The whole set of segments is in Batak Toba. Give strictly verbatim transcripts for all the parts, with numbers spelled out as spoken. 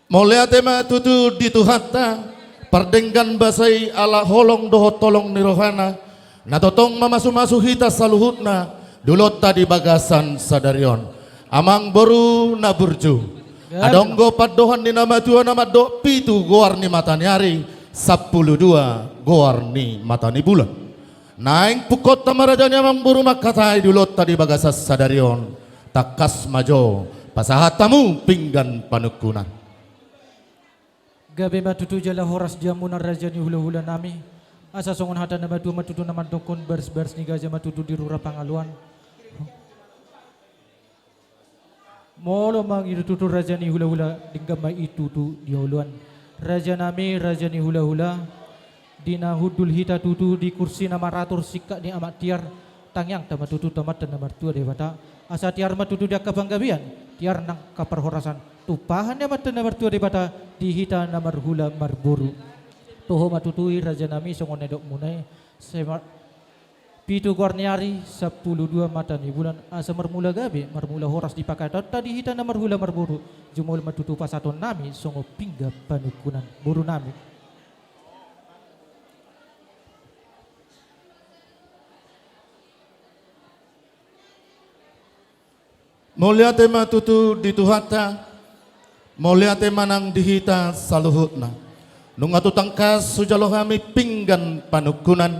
Mauliate ma tutu di Tuhanta, pardenggan basa i ala holong dohot holong ni rohana, na tongtong mamasumasu hita saluhutna, di ulaonta di bagasan sadari on. Amangboru na burju. Adong do pandohan ni na matua na mandok pitu goar ni mataniari, sampulu dua goar ni matanibulan. Naeng pungkaonta ma raja ni amangboru mangkatai di ulaonta di bagasan sadari on. Tangkas ma jo pasahat hamu pinggan panungkunan. Gabe ma tutu jala horas di hamuna raja ni hulahula nami. Asa songon hata na matua ma tutu na mandokkon, barsbars ni gaja ma tutu di rura pangaloan. Molo mangido tutu raja ni hulahula, denggan ma i tutu di oloan. Raja nami, raja ni hulahula, di na hundul hita tutu di kursi na maratur singkat ni amak tiar, tangiangta ma tutu tu Amanta na martua Debata, asa tiar ma tutu di angka panggabean, tiar nang angka parhorasan, tumpahan ni Amanta na martua Debata, di hita na marhula marboru. Toho ma tutu i raja nami songon na nidokmuna i, sema-, pitu goar ni ari, sampulu dua mata ni bulan, asa marmula gabe, marmula horas di pangkataionta di hita na marhula marboru, jumolo ma tutu pasahaton nami songon pinggan panungkunan, boru nami. Mauliate ma tutu di Tuhanta, mauliate ma nang di hita saluhutna. Nunga tu tangkas hujalo hami pinggan panungkunan,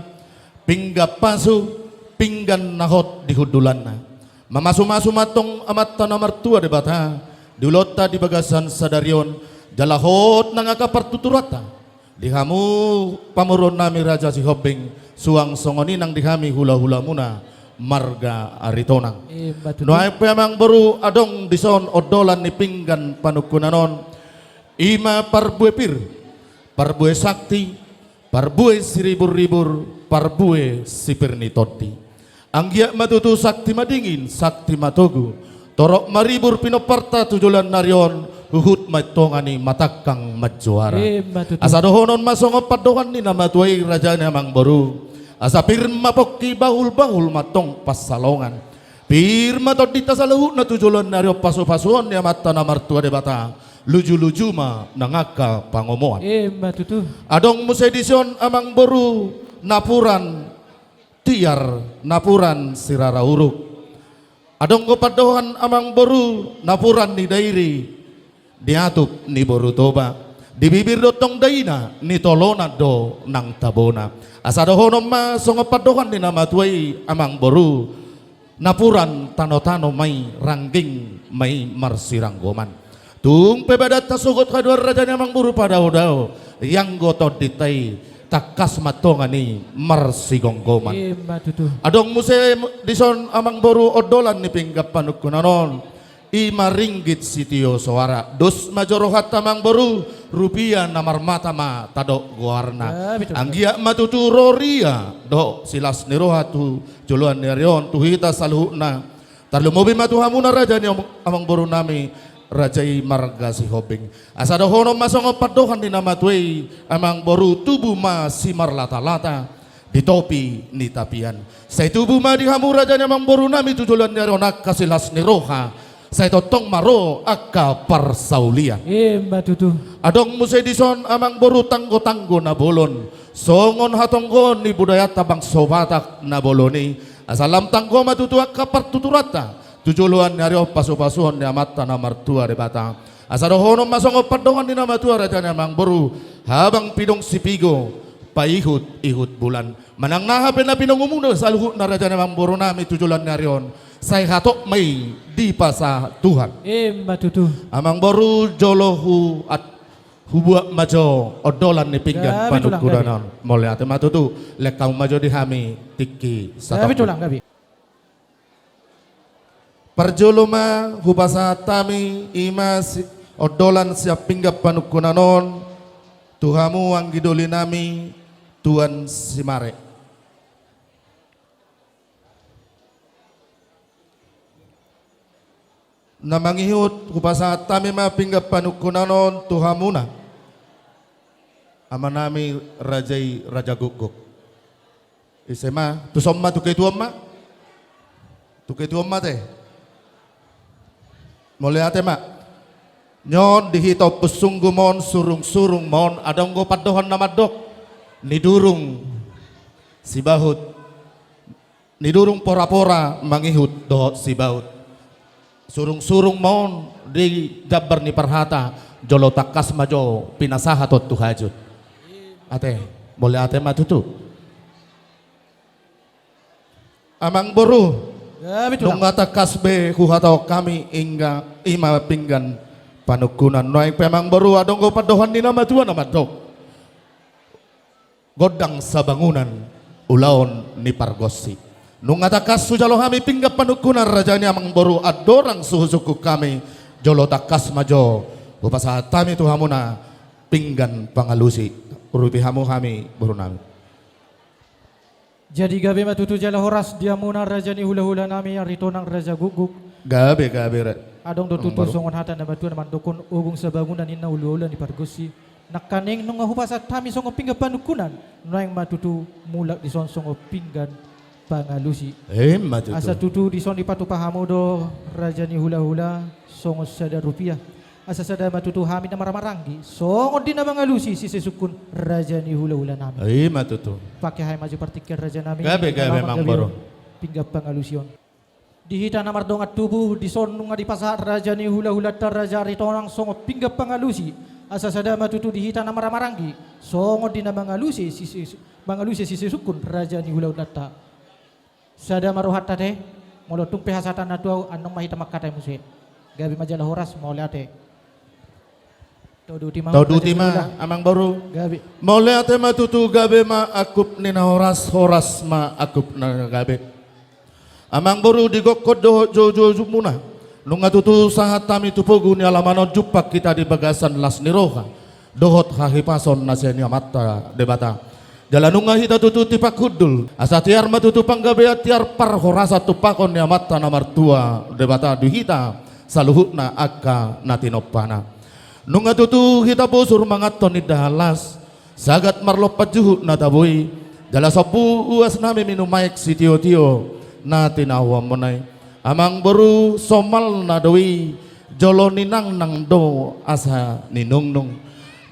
pinggan pasu, pinggan na hot di hundulanna. Mamasumasu ma antong Amanta na martua Debata, di ulaonta di bagasan sadari on, jala hot nang angka partuturanta. Di hamu pamoruon nami Raja Sihombing, suang songon i nang di hami hulahulamuna marga Aritonang. Ima tutu. Nuaeng pe amangboru adong dison ondolan ni pinggan panungkunan on, ima parbue pir, parbue sakti, parbue siriburribur, parbue sipir ni tondi. Anggiat ma tutu sakti madingin, sakti matogu, torop maribur pinomparta tu joloan ni ari on, huhut ma i tonga ni matangkang manjuara. Ima tutu. Asa dohonon ma songon pandohan ni na matua i raja ni amangboru. Asa pir ma pongki, bahulbahul ma antong pansalongan. Pir ma tondinta saluhutna tu joloan ni ari on pasupasuon ni Amanta na martua Debata. Lujuluju ma nang angka pangomoan. Ima tutu. Adong muse dison amangboru napuran tiar, napuran sirara uruk. Adong do pandohan amangboru napuran ni Dairi, di atup ni boru Toba. Di bibir do tong daina, ni tolonan do nang tabona. Asa dohonon ma songon pandohan ni na matua i amangboru, napuran tanotano ma i, rangging ma i marsiranggoman. Tung pe badan tasogot haduan raja ni amangboru padaodao, ianggo tondinta i tangkas ma tonga ni marsigomgoman. Ima tutu. Adong muse dison amangboru ondolan ni pinggan panungkunan on, ima ringgit sitio soara. Dos ma jo rohanta amangboru, rupia na marmata ma tadok goarna. Ah, betul. Anggiat ma tutu ro ria dohot silas ni roha tu joloan ni ari on tu hita saluhutna. Tarlumobi ma tu hamuna raja ni amang-, amangboru nami, raja i marga Sihombing. Asa dohonon ma songon pandohan ni na matua i amangboru, tubu ma simarlatalata di topi ni tapian. Sai tubu ma di hamu raja ni amangboru nami tu joloan ni ari on angka silas ni roha. Sai tongtong ma ro angka parsaulian. Ima tutu. Adong muse dison amangboru tanggotanggo na bolon. Songon hatonggoon ni budayanta bangso Batak na bolon i. Asa lam tanggo ma tutu angka partuturanta tu joloan ni ari on pasupasuon ni Amanta na martua Debata. Asa dohonon ma songon pandohan ni na matua raja ni amangboru, habang pinong sipigo, paihutihut bulan. Manang na aha pe na pinongomuna saluhutna raja ni amangboru nami tu joloan ni ari on, sai hatop ma i dipasahat Tuhan. Ima tutu. Amangboru, jolo hu at-, hubuat ma jo ondolan ni pinggan panungkunan on. Gabe tulang, gabe. Mauliate ma tutu, lehon hamu ma jo di hami tingki satombuk. Gabe tulang, gabe. Parjolo ma hupasahat hami ima si-, ondolan sian pinggan panungkunan on tu hamu anggi doli nami Tuan Simarek. Na mangihut hupasahat hami ma pinggan panungkunan on tu hamuna ama nami raja i, Raja Gukguk. Ise ma, tuson ma tu ketua on ma. Tu ketua on ma te. Mauliate ma. Nyon di hita Ompusunggu mon, surung-surung mon, adong do pandohan na mandok: Nidurung sibahut, nidurung pora-pora mangihut dohot sibahut. Surung-surung mon di jambar ni parhata, jolo tangkas ma jo pinasahaton tu hajut. Ate, mauliate ma tutu. Amangboru, gabe tulang, nunga tangkas be huhatahon hami, ingga i ma pinggan panungkunan. Nuaeng pe Amangboru, adong do pandohan ni na matua na mandok: Gondang sabangunan ulaon ni pargonsi. Nunga tangkas hujalo hami pinggan panungkunan, raja ni Amangboru, andorang so husungkun hami, jolo tangkas ma jo hupasahat hami tu hamuna pinggan pangalusi. Urupi hamu hami, boru nami. Jadi gabe ma tutu jala horas di hamuna raja ni hula-hula nami Aritonang Raja Gukguk. Gabe, gabe, ra-, adong do tutu, Amangboru, songon hata na matua na mandokkon: Ogung sabangunan ninna ulaula ni pargonsi. Nangkaning nunga hupasahat hami songon pinggan panungkunan, nuaeng ma tutu mulak dison songon pinggan pangalusi. Emma tutu. Asa tutu dison dipatupa hamu do, raja ni hula-hula, songon sada rupia. Asa sada ma tutu hami na marhahamaranggi songon di na mangalusi sisungkun raja ni hula-hula nami. Emma tutu. Pake hami ma jo partingkian, raja nami. Gabe, gabe, Amangboru. Pinggan pangalusi on. Di hita na mardongan tubu, dison nunga dipasahat raja ni hula-hulanta Raja Aritonang songon pinggan pangalusi. Asa sada ma tutu di hita na marhahamaranggi songon di na mangalusi sisi-, mangalusi sisungkun raja ni hula-hulanta. Sada ma rohanta ate, molo tung pe hasahatan na tu ahu, annon ma hita mangkatai muse. Gabe ma jala horas, mauliate. Todi uti ma, Todi uti ma, raja ni hula-hula, Amangboru. Gabe. Mauliate ma tutu, gabe ma angkup ni na horas, horas ma angkup na gabe. Amangboru, di gokhon dohot jou-joumuna, nunga tutu sahat hami tu pogu ni alaman on, jumpang hita di bagasan las ni roha dohot hahipason na sian Amanta Debata. Jala nunga hita tutu tipak hundul, asa tiar ma tutu panggabean, tiar parhorasan tumpahon ni Amanta na martua Debata di hita saluhutna angka na tinompana. Nunga tutu hita bosur manganhon indahan las, sagat marlompan juhut na tabo i, jala sombu uas nami minum aek sitio-tio na tinahuanmuna i. Amangboru, somalna do i, jolo ninangnang do asa ninungnung,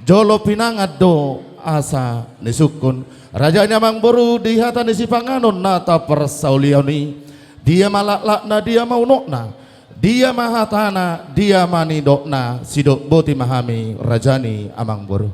jolo pinangan do asa nisungkun. Raja ni Amangboru, di hata ni sipanganon na taparsaulion i, dia ma laklakna, dia ma unokna, dia ma hatana, dia ma nidokna, sidok boti ma hami, raja ni Amangboru.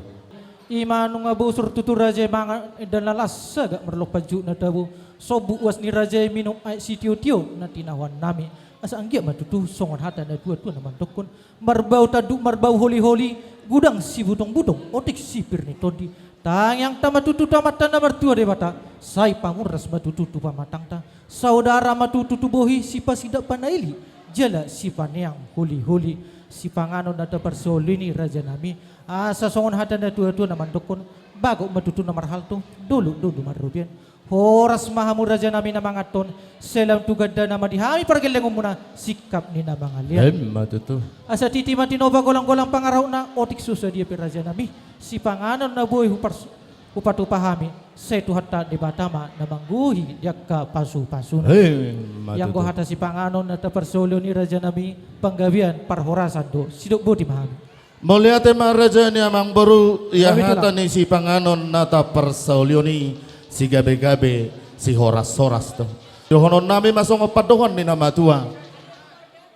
I ma nunga bosur tutu raja i mangan indahan las, sagat marlompan juhut na tabo, sombu uas ni raja i minum aek sitio-tio na tinahuan nami. Asa anggiat ma tutu songon hata na tua-tua na mandokkon: Marbau tanduk, marbau holi-holi, godang sibutong-butong, otik sipir ni tondi. Tangiangta ma tutu tu Amanta na martua Debata, sai pamurnas ma tutu tu pamatangta, saudara ma tutu tu bohi, sipasindak panaili, jala sipaneang holi-holi. Sipanganon na taparsaulion i, raja nami, asa songon hata na tua-tua na mandokkon: Bagot ma tutu na marhalto, dolok do na marrobean. Horas ma hamu, raja nami, na manganhon, sai lam tu gandana ma di hami pargellengonmuna singkap ni na mangalean. Emma tutu. Asa titi ma tinopa, golang-golang pangarahutna, otik so sadia pe, raja nami, sipanganon na boi hupars-, hupatupa hami, sai Tuhanta Debata ma na manggohi di angka pasu-pasuna. Emma tutu. Ianggo hata sipanganon na taparsaulion i, raja nami, panggabean parhorasan do, sidok boti ma hami. Mauliate ma, raja ni Amangboru, ia hata ni sipanganon na taparsaulion i, sigabe-gabe, sihoras-horas do. Dohonon nami ma songon pandohan ni na matua: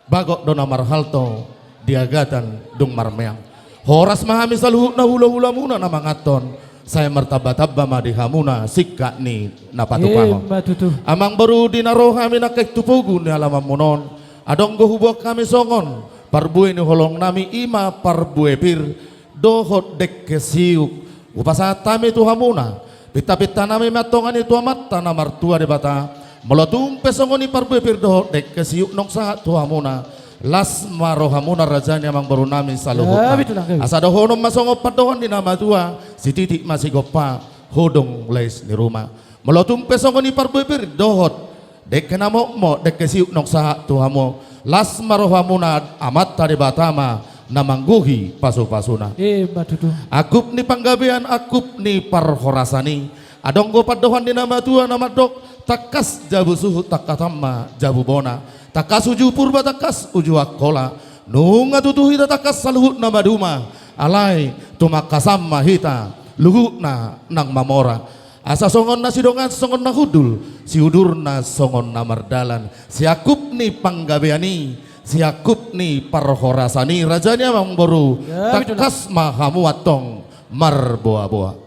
Bagot do na marhalto, di agatan dung marmeang. Horas ma hami saluhutna hula-hulamuna na manganhon, sai martamba-tamba ma di hamuna singkat ni na patupahon. Emma tutu. Amangboru, di na ro hami nangkin tu pogu ni alamanmuna on, adong do huboan hami songon parbue ni holong nami, i ma parbue pir dohot dengke siuk. Hupasahat hami tu hamuna, pinta-pinta nami ma antong i tu Amanta na martua Debata. Molo tung pe songon i parbue pir dohot dengke siuk naung sahat tu hamuna, las ma rohamuna, raja ni Amangboru nami saluhutna. Gabe tulang, gabe. Asa dohonon ma songon pandohan ni na matua: Sititik ma sigompa, hudung lais ni ruma. Molo tung pe songon i parbue pir dohot dengke na mokmok, dengke siuk naung sahat tu hamu, las ma rohamuna, Amanta Debata ma na manggohi pasu-pasuna. Emma tutu. Angkup ni panggabean, angkup ni parhorasan i, adong do pandohan ni na matua na mandok: Tangkas jabu suhut, tangkatan ma jabu bona. Tangkas uju Purba, tangkas uju Angkola. Nunga tutu hita tangkas saluhutna maduma, alai tumangkasan ma hita luhutna nang mamora. Asa songon na sidongan songon na hundul, siudurna songon na mardalan, siangkup ni panggabean i, siangkup ni parhorasan i, raja ni amangboru, ya, betul. Tangkas ma hamu antong marboaboa.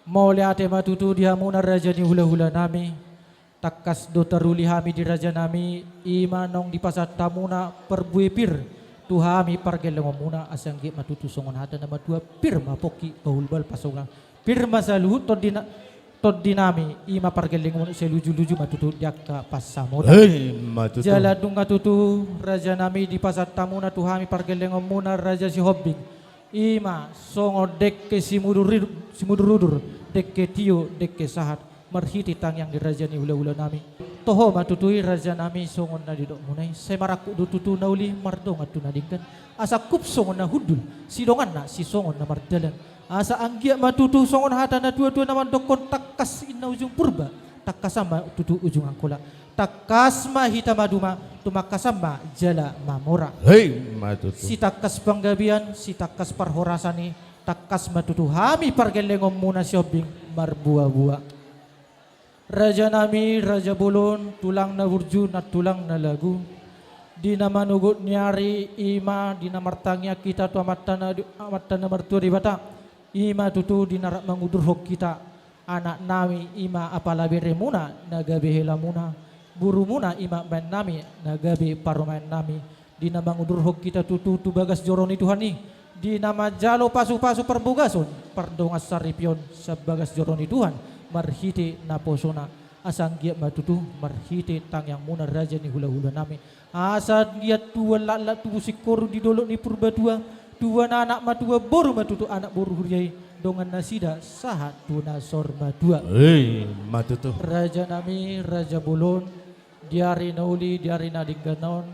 Mauliate ma tutu di hamuna raja ni hulahula nami. Tangkas do taruli hami di raja nami, i ma naung dipasahat hamuna parbue pir tu hami pargellengon muna, asa anggiat ma tutu songon hata na matua, pir ma pongki, bahulbahul pasogana, pir ma saluhut tondi na-, tondi nami, i ma pargellengon muna, sai lujuluju ma tutu di angka pansamotan. Hei, ma tutu. Jala nunga tutu raja nami dipasahat hamuna tu hami pargellengon muna Raja Sihombing. I ma songon dengke simudur-, simudurudur, dengke tio, dengke sahat, marhite tangiang ni raja ni hulahula nami. Toho ma tutu i raja nami songon na didok muna i, sai marangkup do tutu na uli mardongan tu na denggan, asa angkup songon na hundul, sidonganna sisongon na mardalan. Asa anggiat ma tutu songon hata na tuatua na mandokkon, tangkas inna ujung purba, tangkasan ma tutu ujung angkola. Tangkas ma hita maduma, tumangkasan ma jala mamora. Hei, ma tutu. Sitangkas panggabean, sitangkas parhorasan i, tangkas ma tutu hami pargellengon muna Sihombing marboaboa. Raja nami, raja bolon, tulang na burju, nantulang na lagu. Di na manogot ni ari, i ma di na martangiang hita tu Amanta na, Amanta na martua Debata, i ma tutu di na rap mangudurhon hita anak nami, i ma apala bere muna na gabe hela muna, boru muna i ma maen nami na gabe parumaen nami, di na mangudurhon hita tutu tu bagas joro ni Tuhan i, di na manjalo pasupasu parbogason, pardongan saripeon sian bagas joro ni Tuhan, marhite naposona, asa anggiat ma tutu marhite tangiang muna raja ni hulahula nami, asa anggiat tubuan laklak tubu singkoru di dolok ni Purbatua, tubuan anak ma tubuan boru ma tutu anak boru huria i, dongan nasida sahat tu na saur matua. Hei, ma tutu. Raja nami, raja bolon, di ari na uli, di ari na denggan on,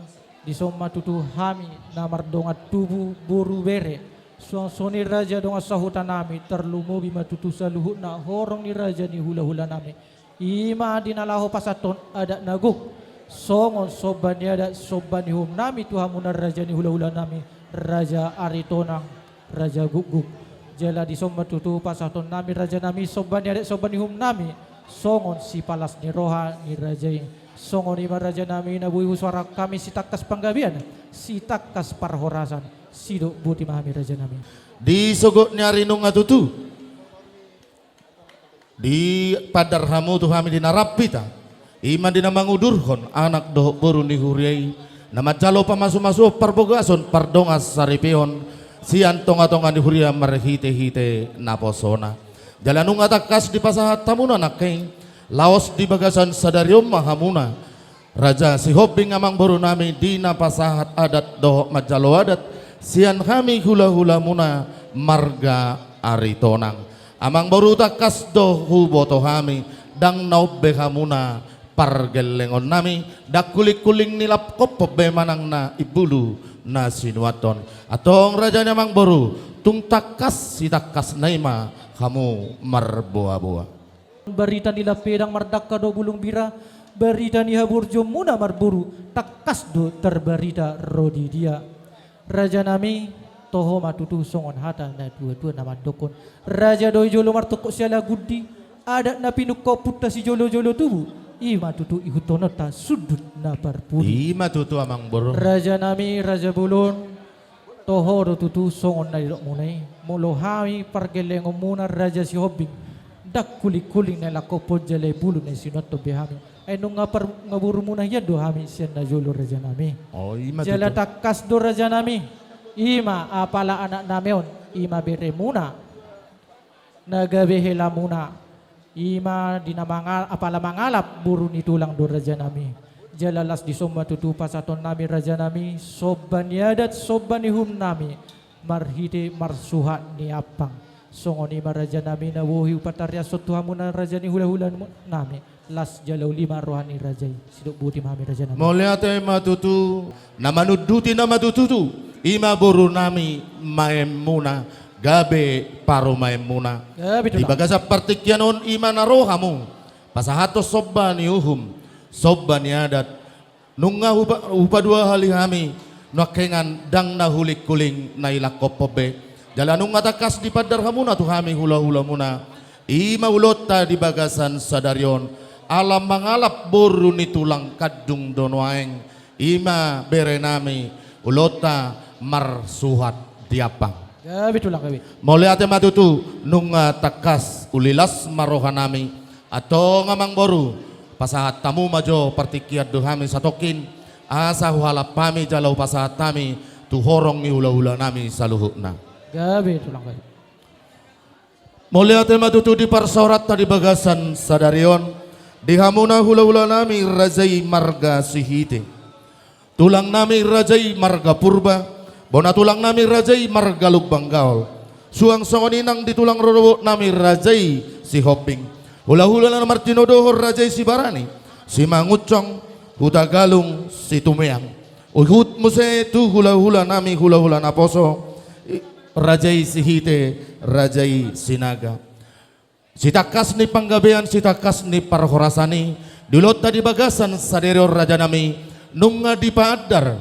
dison ma tutu hami na mardongan tubu boru bere, suang songon i raja dongan sahuta nami, tarlumobi ma tutu saluhutna horong ni raja ni hulahula nami. I ma di na laho pasahathon adat na gok, songon somba ni adat somba ni uhum nami tu hamuna raja ni hulahula nami, Raja Aritonang, Raja Gukguk. Jala dison ma tutu pasahathon nami raja nami somba ni adat somba ni uhum nami, songon sipalas ni roha ni raja i. Songon i ma raja nami na boi husuarahon hami, sitangkas panggabean, sitangkas parhorasan, sidok boti ma hami raja nami. Di sogot ni ari nunga tutu dipandar hamu tu hami di na rap hita, i ma di na mangudurhon anak dohot boru ni huria i, na manjalo pamasumasuon parbogason pardongan saripeon sian tongatonga ni huria marhitehite naposona. Jala nunga tangkas dipasahat hamuna nangkin, laos di bagasan sadari on ma hamuna, Raja Sihombing amangboru nami, di na pasahat adat dohot manjalo adat sian hami hulahulamuna marga Aritonang. Amangboru, tangkas do huboto hami, ndang na on be hamuna pargellengon nami, ndang hulinghuling ni lap koppon be manang na imbulu na sinuanhon. Antong raja ni amangboru, tung tangkas sitangkasna i ma hamu marboaboa. Barita ni lampedang mardangka do bulung bira, barita ni haburjuonmuna marboru, tangkas do tarbarita ro di dia. Raja nami, toho ma tutu songon hata na tuatua na mandokkon, raja do i jolo martongkot siala gundi, adat na pinungka ompunta sijolojolo tubu, i ma tutu ihuthononta sundut na parpudi. I ma tutu amangboru. Raja nami, raja bolon, toho do tutu songon na nidokmuna i, molo hami pargellengonmuna Raja Sihombing, ndang hulinghuling na lap koppon jala imbulu na sinuanhon be hami. Ai nunga par-, nunga borumuna hian do hami sian na jolo raja nami. O, i ma tutu. Jala tangkas do raja nami, i ma apala anak nami on, i ma beremuna na gabe helamuna, i ma di na manga-, apala mangalap boru ni tulang do raja nami. Jala las dison ma tutu pasahaton nami raja nami, somba ni adat, somba ni uhum nami, marhite marsuhat ni ampang. Songon i ma raja nami na boi hupatariashon tu hamuna raja ni hulahula nami. Las jala uli ma roha ni raja i, sidok boti ma hami raja nami. Mauliate ma tutu, na manunduti nama tutu, i ma boru nami maenmuna, gabe parumaenmuna. Gabe tutu. Di bagasan partingkian on i ma na ro hamu pasahathon somba ni uhum, somba ni adat, nunga hupa-, hupaduahali hami, Nuaeng ndang na hulinghuling na ilangkophon be. Jala nunga tangkas dipaandar hamuna tu hami hulahulamuna, i ma ulaonta di bagasan sadari on, ala mangalap boru ni tulang kandung do nuaeng, i ma berenami, ulaonta marsuhat di ampang. Gabe tulang, gabe. Mauliate ma tutu, nunga tangkas uli las ma rohanami. Antong amangboru, pasahat hamu ma jo partingkian tu hami satongkin, asa huhalap hami jala hupasahat hami tu horong ni hulahulanami saluhutna. Gabe tulang, gabe. Mauliate ma tutu di parsaoranta di bagasan sadari on, di hamuna hulahulanami raja i marga Sihite. Tulangnami raja i marga Purba, bona tulangnami raja i marga Lumban Gaol. Suang songon i nang di tulang rorobotnami raja i Sihombing. Hulahula na martinodohon raja i Sibarani, Simangunsong, Hutagalung, Situmeang. Huhut muse tu hulahulanami hulahula naposo, i, raja i Sihite, raja i Sinaga. Sitangkas ni panggabean, sitangkas ni parhorasan i, di ulaonta di bagasan sadari on rajanami, nunga dipaandar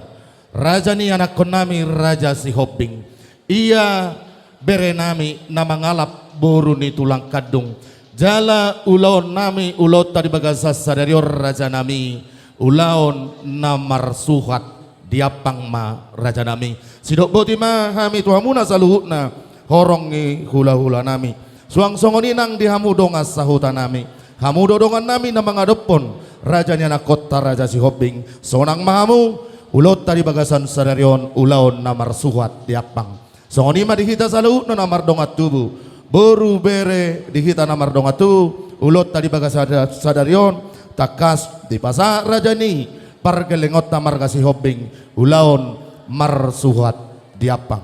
raja ni anakkonnami raja Sihombing. Ia berenami na mangalap boru ni tulang kandung. Jala ulaonnami ulaonta di bagasan sadari on rajanami, ulaon na marsuhat di ampang ma rajanami. Sidok boti ma hami tu hamuna saluhutna horong ni hulahulanami. Suang songon i nang di hamu dongan sahutanami. Hamu do dongannami na mangadophon raja ni anakkonta raja Sihombing. Sonang ma hamu, ulaonta di bagasan sadari on ulaon na marsuhat di ampang. Songon i ma di hita saluhutna na mardongan tubu, boru bere di hita na mardongan tubu, ulaonta di bagasan sada-, sadari on, tangkas dipasahat raja ni pargellengonta marga Sihombing, ulaon marsuhat di ampang.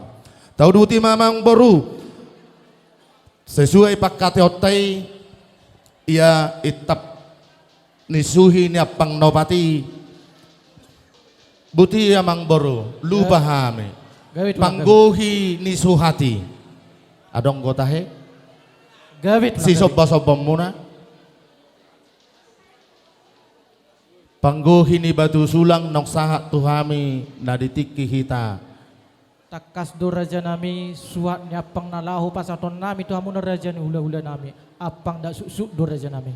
Tau boti ma amangboru, sesuai pangkataionta i, ia intap ni suhi ni ampang na opat i. Boti amangboru, lupa hami. Gabe tulang, gabe. Panggohi ni suhat i. Adong do tahe? Gabe tulang, gabe. Sisombasombamuna. Panggohi ni batu sulang naung sahat tu hami na di tingki hita. Tangkas do rajanami, suhat ni ampang na laho pasahatonnami tu hamuna raja ni hulahulanami, ampang dak suksuk do rajanami.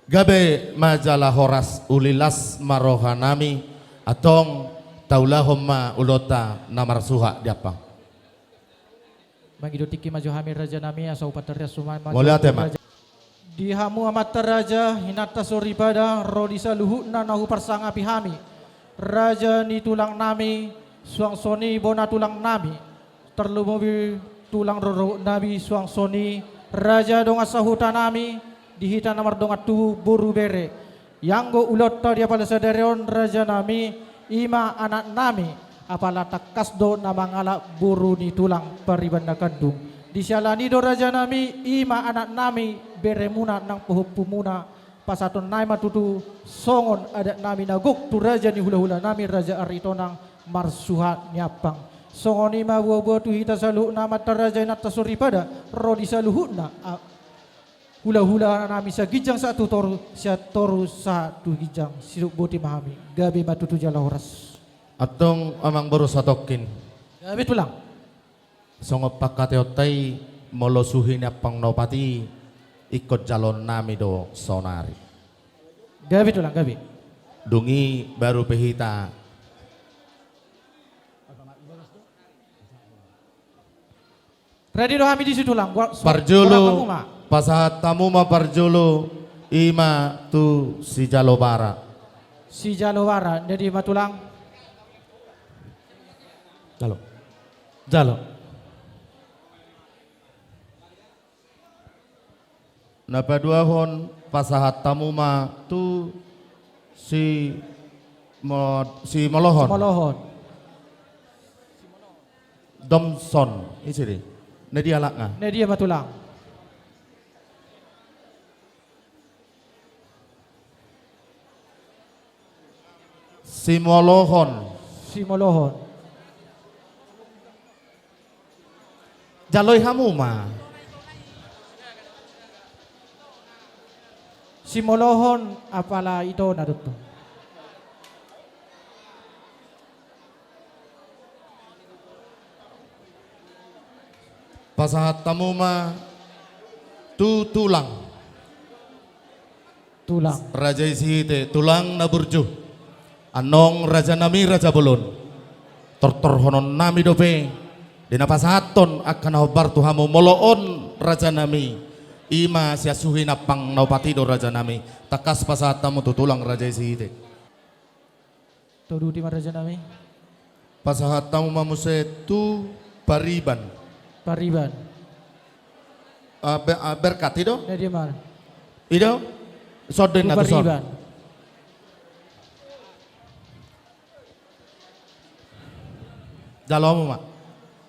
Gabe ma jala horas, uli las ma rohanami, antong taulahon ma ulaonta na marsuhat di ampang. Mangido tingki ma jo hami rajanami, asa hupatarrias ma jo. Mauliate ma. Raja. Di hamu amanta raja, inanta soripada, ro di saluhutna na huparsangapi hami. Raja ni tulangnami, suang songon i bona tulangnami. Tarlumobi tulang rorobotnami, suang songon i raja dongan sahutanami, di hita na mardongan tubu boru bere. Ianggo ulaonta di apala sadari on rajanami, i ma anaknami, apala tangkas do na mangalap boru ni tulang pariban na kandung. Di siala ni i do rajanami, i ma anaknami, beremuna nang pahompumuna, pasahatonnami ma tutu songon adatnami na gok tu raja ni hulahulanami raja Aritonang marsuhat ni ampang. Songon i ma boaboa tu hita saluhutna amanta raja inanta soripada, ro di saluhutna, a-, hulahulanami saginjang sahat tu toru, sian toru sahat tu ginjang, sidok boti ma hami, gabe ma tutu jala horas. Antong amangboru satongkin. Gabe tulang. Songon pangkataionta i, molo suhi ni ampang na opat i, ingkon jaloonnami do saonari. Gabe tulang, gabe. Dung i baru pe hita. Ready do hami disi tulang. Parjolo, pasahat hamu ma parjolo, i ma tu sijalo bara. Sijalo bara, jadi ma tulang. Jalo. Jalo. Na paduahon pasahat hamu ma tu si mo-, si molohon. Si molohon. Domson, ise di? Na dia halakna? Na dia ma tulang? Simolohon. Simolohon. Jaloi hamu ma. Simolohon apala ito na do tu. Pasahat hamu ma tu tulang. Tulang. Raja i Sihite, tulang na burju. Annon rajanami raja bolon. Tortorhononnami dope di na pasahathon angka na hombar tu hamu molo on rajanami. I ma sian suhi nampang na opat i do rajanami. Tangkas pasahat hamu tu tulang raja i Sihite. Tolu di ma rajanami. Pasahat hamu ma muse tu pariban. Pariban. Ah, be-, ah, berkat i do? Na dia ma. I do? Son do inna tu son. Pariban. Jalo hamu ma.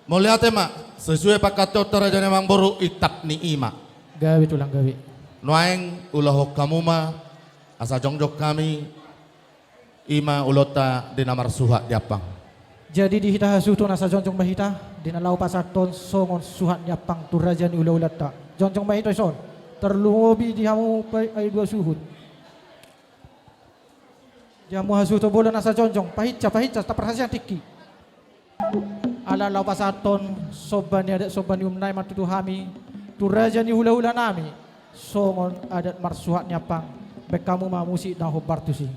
Mauliate ma, sesuai pangkataion raja ni amangboru, itap ni i ma. Gabe tulang gabe. Nuaeng ulahon hamu ma, asa jongjong hami, i ma ulaonta di na marsuhat ni ampang. Jadi di hita hasuhuton asa jongjong ma hita, di na laho pasahathon songon suhat ni ampang tu raja ni hulahulanta. Jongjong ma hita dison, tarlumobi di hamu pa-, ai dua suhut. Di hamu hasuhuton bolon asa jongjong, pahinsa, pahinsa, taparhasian tingki. Ala laho pasahathon somba ni adat somba ni uhum nami ma tutu hami, tu raja ni hulahulanami, songon adat marsuhat ni ampang, baen hamu ma musik na hombar tusi.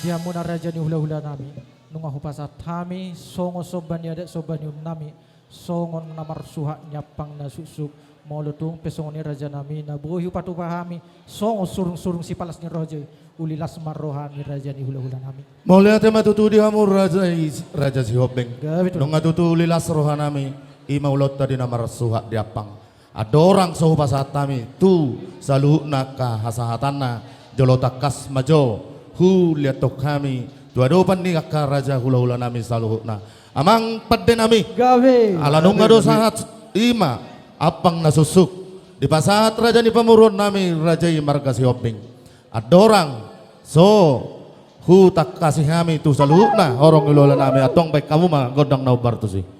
Di hamuna raja ni hulahulanami, nunga hupasahat hami songon somba ni adat somba ni uhum nami, songon na marsuhat ni ampang na suksuk. Molo tung pe songon i rajanami, na boi hupatupa hami songon surungsurung sipalas ni raja i, uli las ma roha ni raja ni hulahulanami. Mauliate ma tutu di hamu raja i, raja Sihombing. Gabe tutu. Nunga tutu uli las rohanami, i ma ulaonta di na marsuhat ni ampang. Andorang so hupasahat hami tu saluhutna angka hasahatanna, jolo tangkas ma jo huliathon hami tu adopan ni angka raja hulahulanami saluhutna. Amang pandenami. Gabe. Ala nunga do sahat i ma ampang na suksuk dipasahat raja ni pamoruonnami raja i marga Sihombing. Andorang so hutangkasi hami tu saluhutna horong ni hulahulanami, antong baen hamu ma gondang na hombar tusi.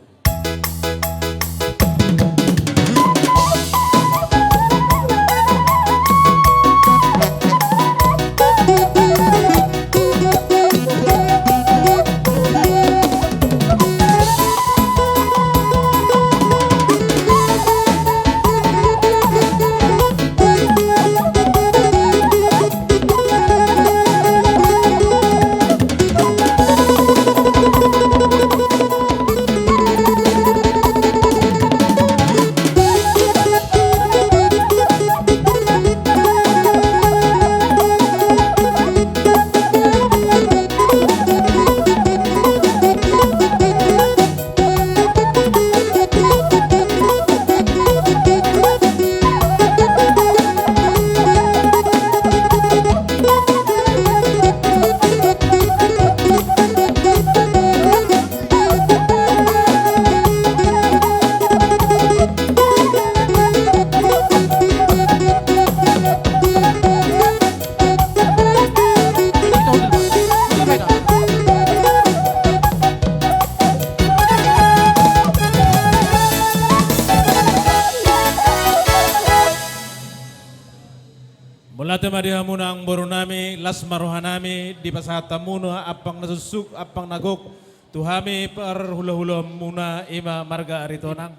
Mauliate ma di hamuna amangborunami, las ma rohanami, dipasahat hamuna ampang na suksuk, ampang na gok, tu hami parhulahulaonmuna, i ma marga Aritonang.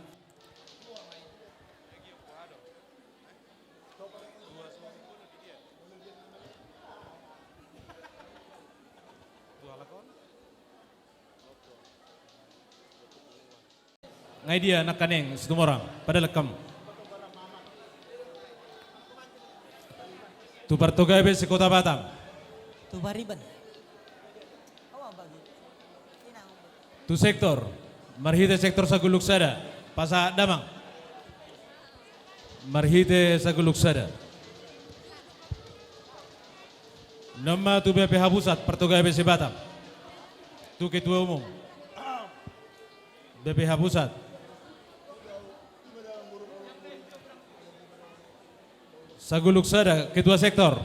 Nga i dia nangkaning Situmorang, padalek hamu. Tu Partogabe se-Kota Batam. Tu Pariban. Tu sektor. Marhite sektor saguluk sada. Pasahat damang. Marhite saguluk sada. Nama tu BPH Pusat, Partogabe se-Batam. Tu Ketua Umum BPH Pusat. Saguluk sada, Ketua Sektor.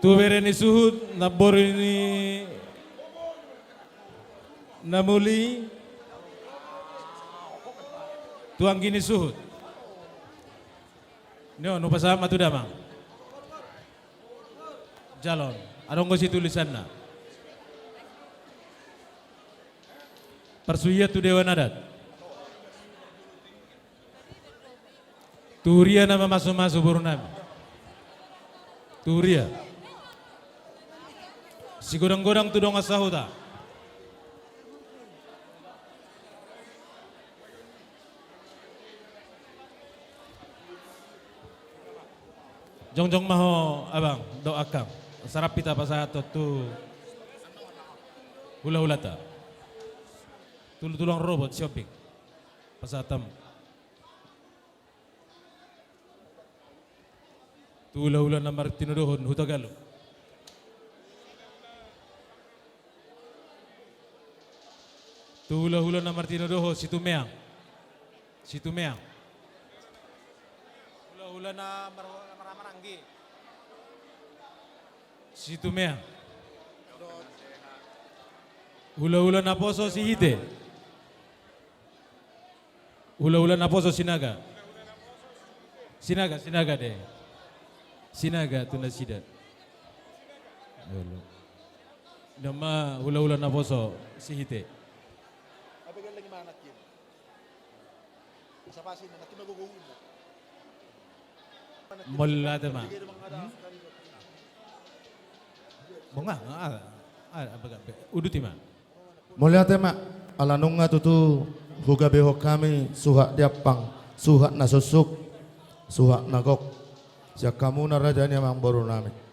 Tu bere ni suhut, namboru ni na muli, tu anggi ni suhut. Nio, nupa sama tu damang. Jalo on, adong do situlisanna. Parsuhian tu dewan adat. Tu huria na mamasumasu boru nami. Tu huria. Sigodanggodang tu dongan sahuta. Jongjong ma ho abang dohot angkang. Sarampi tapasahat tu hulahulata. Tulang-tulang robot shopping. Pasahat hamu. Tu hulahula na martinodohon Hutagalung. Tu hulahula na martinodohon Situmeang. Situmeang. Hulahula na mar-, marhamaranggi. Situmeang. Hulahula naposo Sihite. Hulahula naposo Sinaga. Sinaga, Sinaga de. Sinaga tu nasida. Nama hulahula naposo Sihite. Mauliate ma. Hmm? Bonga, ah, ah, ah, uduti ma. Mauliate ma, ala nunga tutu hugabehon hami suhat di ampang, suhat na suksuk, suhat na gok. Sian hamuna raja ni amangboru nami.